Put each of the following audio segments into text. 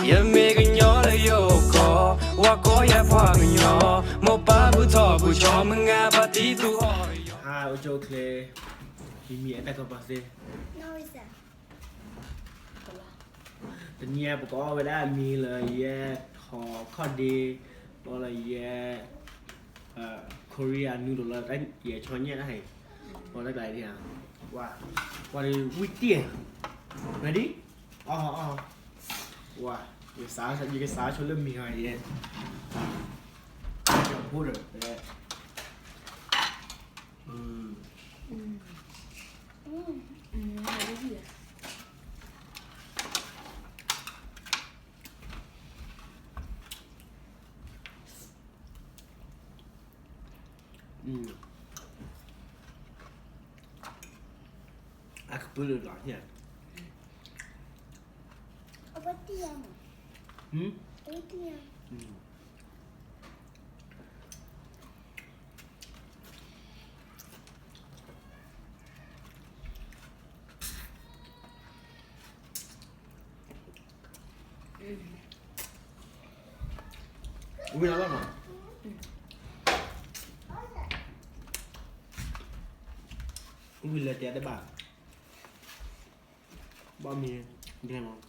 ယမ့ၢ်ကညီလၢယအိၣ်ကီၢ်, ဝၤကိးယၤပှၤကညီ, မိၢ်ပၢ်ဘူၣ်ထီၣ်ဘူၣ်ကၠီ, မုၢ်ဂၤပၢ်တံသူၣ်ဟီၣ်ကယီၤ. ဟါ အိၣ်ကၠိချ့, မံမံၤအတၢ်ကပၤသ့, တနံၤအံၤ ပကအီၣ်ဝဲဒၣ်မံၤလၢယဲထီၣ်ခီၣ်ဒ့, ဘီလၢယဲ Korea noodle လၢယဲဆီညၣ်တၢ်ဟဲ, ဘီတၢ်ကျါဒ်ဧါ, ဝၤ, ဝၤဒီးဝံၣ်တံၢ်, ready, အီၣ်, အီၣ်, ဝၤ, ယကစးဆိလၢမံၤဂၤယဲ, ယဖိဒီး, အကပုၢ်လၢလီၤညါ, အဝဲတံၢ်ဧါမး, အဝဲတံၢ်ဧါ. ဝံၤလီၤလီၤမး, ဝံၤလၢတဲတဘၣ်, ဘၣ်မံၤ, ဒဲမး.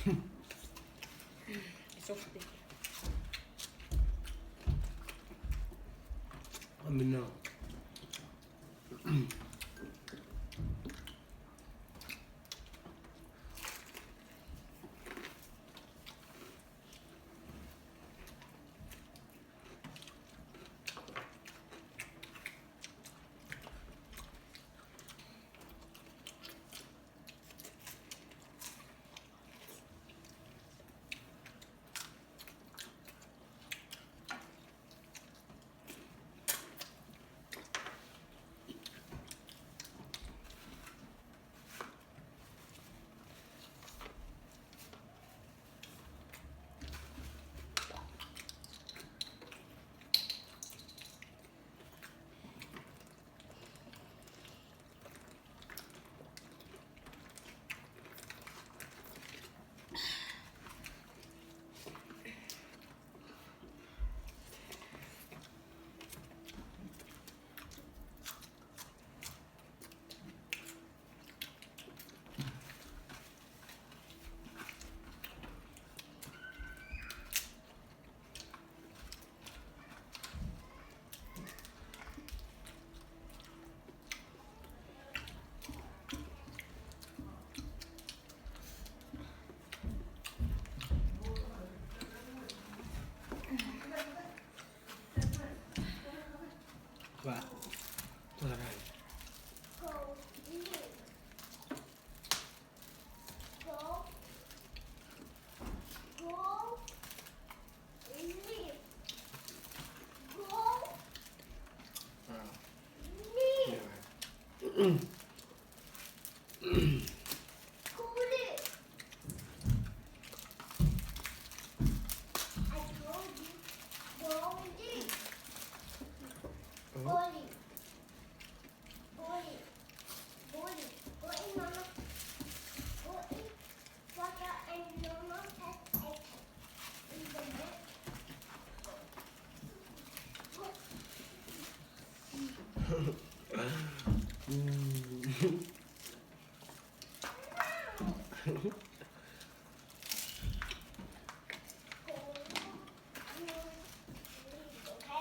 It's so thick. Let me know.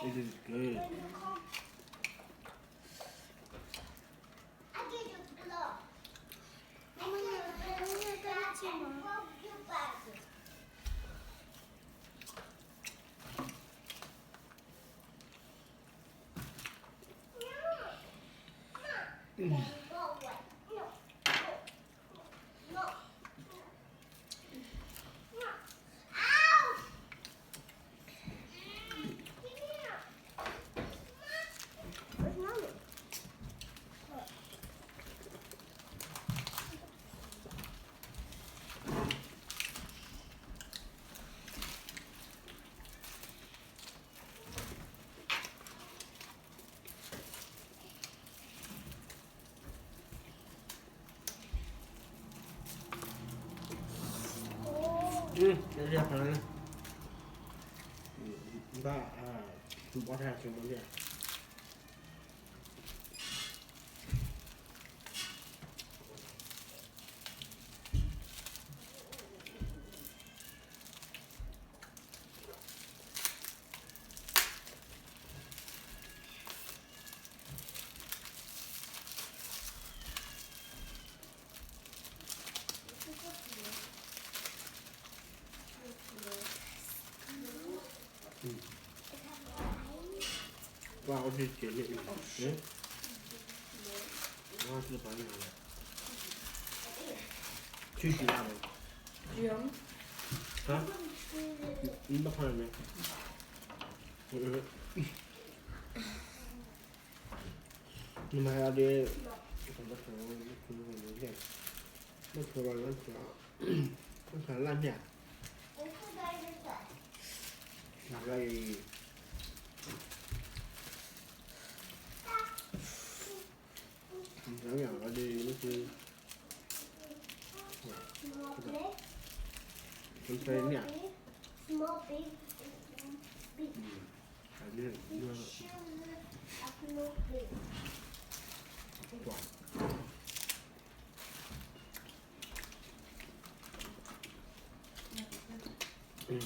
It is good. ပစံး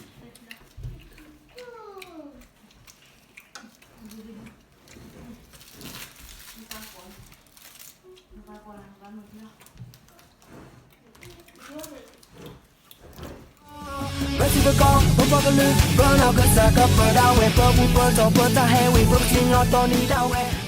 ပကီၢ် ပပှၤကလုာ် ပနီၢ်ကစၢ်ကပၢဒၣ်ဝဲ ပဘူၣ်ပတီၢ်ပတၢ်ဟဲဝံၤ ပကစံၣ်ညီၣ်တီနံၤဒၣ်ဝဲ